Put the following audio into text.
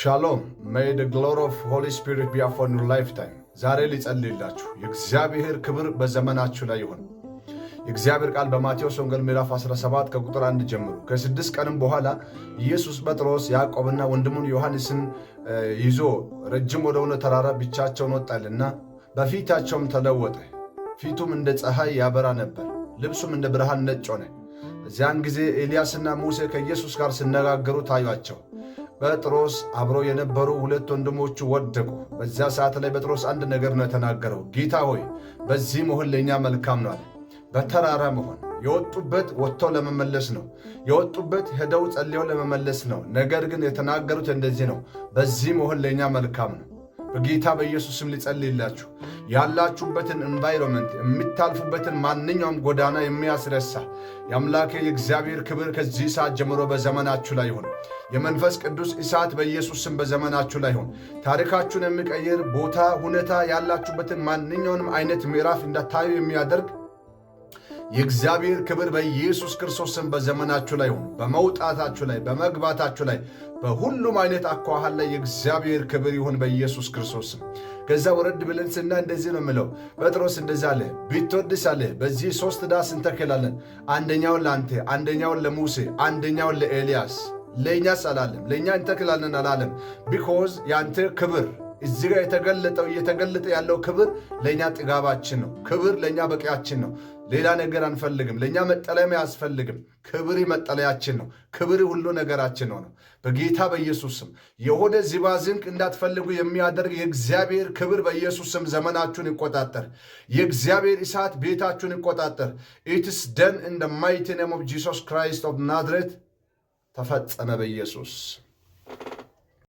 ሻሎም። May the glory of Holy Spirit be upon your lifetime። ዛሬ ልጸልይላችሁ፣ የእግዚአብሔር ክብር በዘመናችሁ ላይ ይሁን። የእግዚአብሔር ቃል በማቴዎስ ወንጌል ምዕራፍ 17 ከቁጥር 1 ጀምሮ፣ ከ6 ቀንም በኋላ ኢየሱስ ጴጥሮስ፣ ያዕቆብና ወንድሙን ዮሐንስን ይዞ ረጅም ወደሆነ ተራራ ብቻቸውን ወጣልና በፊታቸውም ተለወጠ። ፊቱም እንደ ፀሐይ ያበራ ነበር፣ ልብሱም እንደ ብርሃን ነጭ ሆነ። በዚያን ጊዜ ኤልያስና ሙሴ ከኢየሱስ ጋር ሲነጋገሩ ታዩአቸው። ጴጥሮስ አብሮ የነበሩ ሁለት ወንድሞቹ ወደቁ። በዚያ ሰዓት ላይ ጴጥሮስ አንድ ነገር ነው የተናገረው። "ጌታ ሆይ፣ በዚህ መሆን ለእኛ መልካም ነው" አለ። በተራራ መሆን፣ የወጡበት ወጥተው ለመመለስ ነው። የወጡበት ሄደው ጸልየው ለመመለስ ነው። ነገር ግን የተናገሩት እንደዚህ ነው፣ በዚህ መሆን ለእኛ መልካም ነው። በጌታ በኢየሱስ ስም ልጸልይላችሁ፣ ያላችሁበትን environment፣ የምታልፉበትን ማንኛውም ጎዳና የሚያስረሳ የአምላኬ የእግዚአብሔር ክብር ከዚህ ሰዓት ጀምሮ በዘመናችሁ ላይ ይሁን። የመንፈስ ቅዱስ እሳት በኢየሱስ ስም በዘመናችሁ ላይ ይሁን። ታሪካችሁን የሚቀይር ቦታ፣ ሁኔታ፣ ያላችሁበትን ማንኛውንም አይነት ምዕራፍ እንዳታዩ የሚያደርግ የእግዚአብሔር ክብር በኢየሱስ ክርስቶስ ስም በዘመናችሁ ላይ ይሁን። በመውጣታችሁ ላይ፣ በመግባታችሁ ላይ፣ በሁሉም አይነት አኳኋን ላይ የእግዚአብሔር ክብር ይሁን በኢየሱስ ክርስቶስ ስም። ከዛ ወረድ ብለን ስናይ እንደዚህ ነው የሚለው። ጴጥሮስ እንደዚህ አለ፣ "ብትወድስ" አለ፣ "በዚህ ሶስት ዳስ እንተክላለን፣ አንደኛውን ለአንተ፣ አንደኛውን ለሙሴ፣ አንደኛውን ለኤልያስ።" ለእኛስ አላለም፣ ለእኛ እንተክላለን አላለም። Because የአንተ ክብር እዚህ ጋር የተገለጠው፣ እየተገለጠ ያለው ክብር ለእኛ ጥጋባችን ነው። ክብር ለእኛ በቂያችን ነው። ሌላ ነገር አንፈልግም። ለእኛ መጠለያም አያስፈልግም። ክብር መጠለያችን ነው። ክብር ሁሉ ነገራችን ነው። በጌታ በኢየሱስ ስም የሆነ ዚባዝንክ እንዳትፈልጉ የሚያደርግ የእግዚአብሔር ክብር በኢየሱስ ስም ዘመናችሁን ይቆጣጠር። የእግዚአብሔር እሳት ቤታችሁን ይቆጣጠር። It's done in the mighty name of Jesus Christ of Nazareth። ተፈጸመ በኢየሱስ።